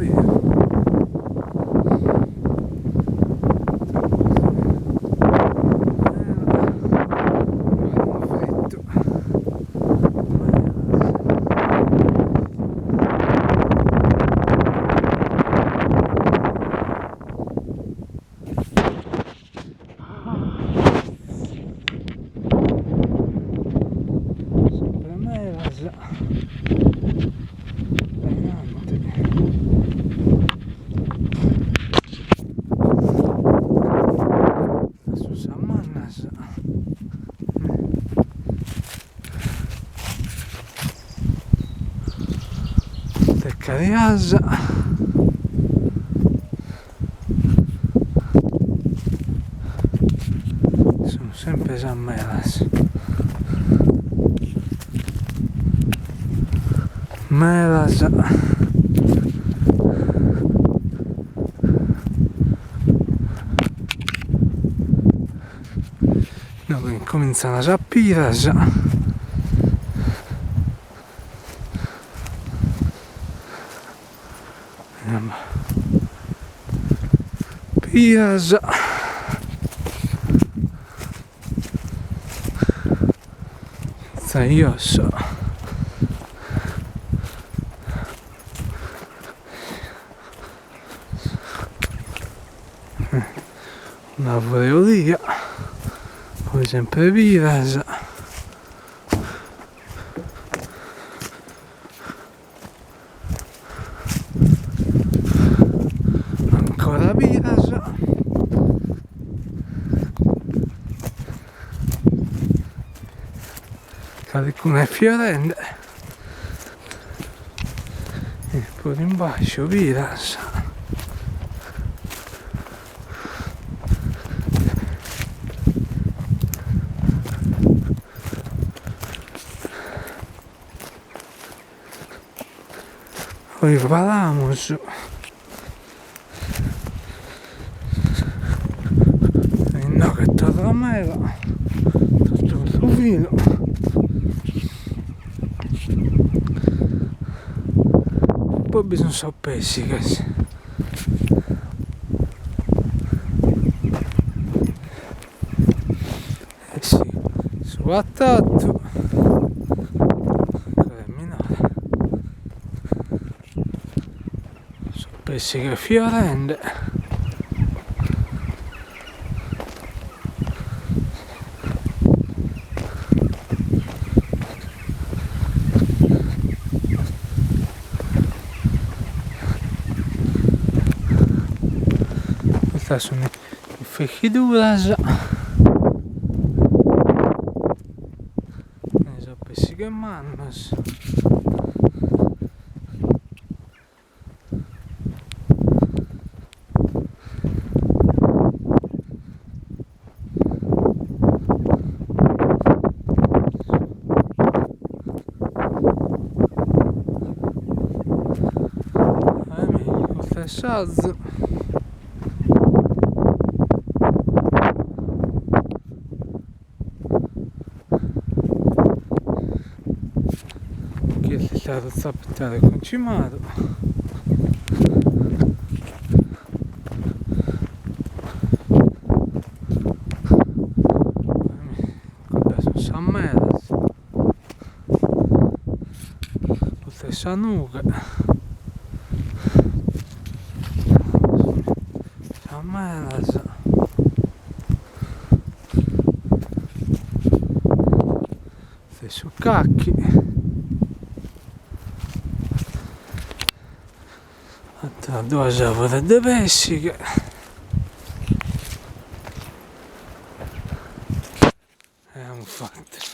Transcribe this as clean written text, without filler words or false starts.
crocodilu. Sempre melas dainanti Custas sunt sas mannas. De cariasa. Sunt sempre sas melas. Melas. Inoghe incomintzan sas piras. Piras. Zaios. Un'arvure 'e olia, poi sempre piras. Ancora piras. Calicuna est fiorende. E puru in basciu piras. Poi falamus inoghe torra meda totu custu filu poi bi sun sos pessighes e si su patatu ancora est minore Su pèssigu est fiorende. Custas sunt is fechiduras. Sos pessighes mannos. Custu est s'azu. Chi est istadu tzapitadu e concimadu. Cuddas sunt sas melas. Custa est sa nughe. Sas melas. Custu est su cachi. Ateras duas arvures de pessighe. E amus fatu.